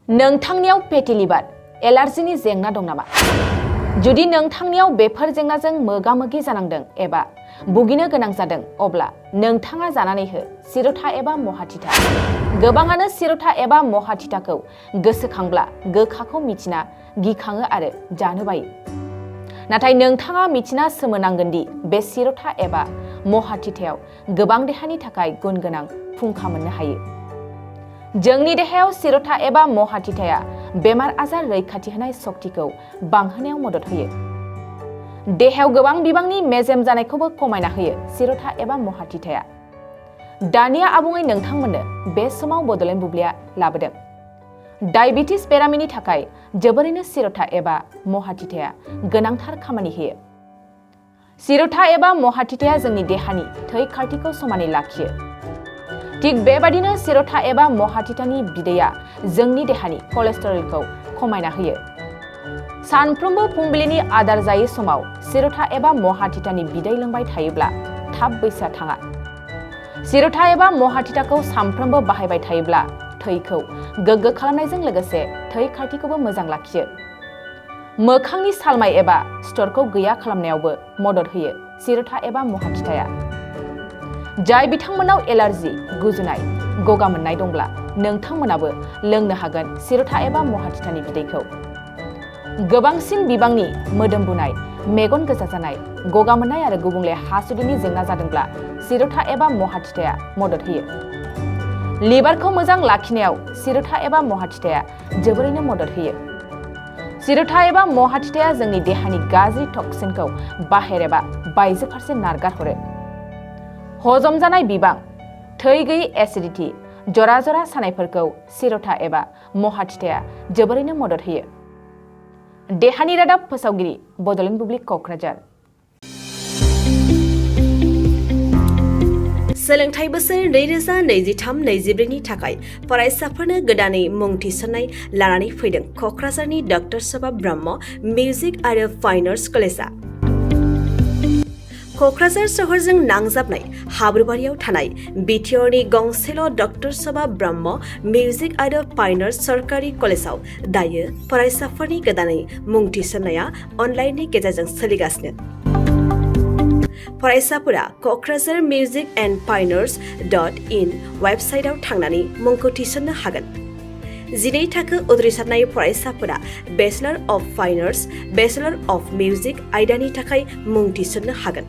नोंथांनियाव fatty liver एलार्जिनि जेंना दं नामा? जुदि नोंथांनियाव बेफोर जेंनाजों मोगा-मोगि जानांदों एबा भुगिनो गोनां जादों अब्ला नोंथाङा जानानै हो सिर'था एबा महाथिथा। गोबाङानो सिर'था एबा महाथिथाखौ गोसोखांब्ला गोखाखौ मिथिना गिखाङो आरो जानो बायो। नाथाय नोंथाङा मिथिना सोमोनांगोन दि बे सिर'था एबा महाथिथायाव गोबां देहानि थाखाय गुन गोनां फुंखा मोननो हायो। जोंनि देहायाव सिर'था एबा महाथिथाया बेमार आजार रैखाथि होनाय सक्तिखौ बांहोनायाव मदद होयो। देहायाव गोबां बिबांनि मेजेम जानायखौबो खमायना होयो सिर'था एबा महाथिथाया। दानिया आबुङै नोंथांमोननो बे समाव बड'लेण्ड बुब्लिया लाबोदों। डायबिटिस बेरामिनि थाखाय जोबोरैनो सिर'था एबा महाथिथाया गोनांथार खामानि होयो। सिर'था एबा महाथिथाया जोंनि देहानि थै खारथिखौ समानै लाखियो। थिग बेबादिनो सिर'था एबा महाथिथानि बिदैया जोंनि देहानि कलेस्टेरलखौ खमायना होयो। सानफ्रोमबो फुंबिलिनि आदार जायै समाव सिर'था एबा महाथिथानि बिदै लोंबाय थायोब्ला थाब बैसोआ थाङा। सिर'था एबा महाथिथाखौ सानफ्रोमबो बाहायबाय थायोब्ला थैखौ गोग्गो खालामनायजों लोगोसे थै खारथिखौबो मोजां लाखियो। मोखांनि सालमाय एबा सिथरखौ गैया खालामनायावबो मदद होयो सिर'था एबा महाथिथाया। जाय बिथांमोनाव एलार्जि, गुजुनाय, गगा मोननाय दंब्ला नोंथांमोनाबो लोंनो हागोन सिर'था एबा महाथिथानि बिदैखौ। गोबांसिन बिबांनि मोदोम बुनाय, मेगन गोजा जानाय, गगा मोननाय आरो गुबुंले हासुदैनि जेंना जादोंब्ला सिर'था एबा महाथिथाया मदद होयो। लिभारखौ मोजां लाखिनायाव सिर'था एबा महाथिथाया जोबोरैनो मदद होयो। सिर'था एबा महाथिथाया जोंनि देहानि गाज्रि टक्सिनखौ बाहेर एबा बायजो फारसे नारगारहरो। हजम जानाय बिबां, थै गैयै एसिडिटी, जरा जरा सानायफोरखौ सिर'था एबा महाथिथाया जोबोरैनो मदद होयो। देहानि रादाब फोसावगिरि बड'लेण्ड बुब्लि क'क्राझार। सोलोंथाइ बोसोर 2023-24 नि थाखाय फरायसाफोरनो गोदानै मुं थिसननाय लानानै फैदों क'क्राझारनि डक्टर सभा ब्रह्म मिउजिक आरो फाइन आर्ट्स कलेजआ। क'क्राझार सहरजों नांजाबनाय हाब्रुबारियाव थानाय बिटिआरनि गंसेल' डक्टर सभा ब्रह्म मिउजिक आरो फाइन आर्ट्स सरकारि कलेजआव दायो फरायसाफोरनि गोदानै मुं थिसननाया अनलाइननि गेजेरजों सोलिगासिनो। फरायसाफोरा क'क्राझार मिउजिक एन्ड फाइन आर्ट्स.in वेबसाइटआव थांनानै मुंखौ थिसननो हागोन। 12 थाखो उथ्रिसारनाय फरायसाफोरा bachelor of fine arts, bachelor of music आयदानि थाखाय मुं थिसननो हागोन।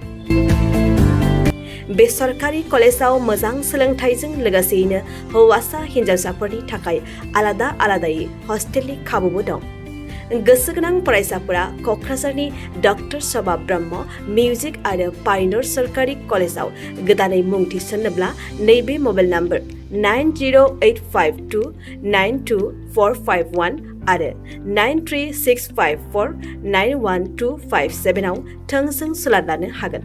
बे सरकारि कलेजआव मोजां सोलोंथाइजों लोगोसेयैनो हौवासा हिन्जावसाफोरनि थाखाय आलादा आलादायै हस्टेलनि खाबुबो दं। गोसो गोनां फरायसाफोरा क'क्राझारनि डक्टर सभा ब्रह्म मिउजिक आरो फाइन आर्ट्स सरकारि कलेजआव गोदानै मुं थिसन्नोब्ला नैबे मबाइल नम्बर 9085292451 आरो 9365491257 आव थोंजों सुलाद लानो हागोन।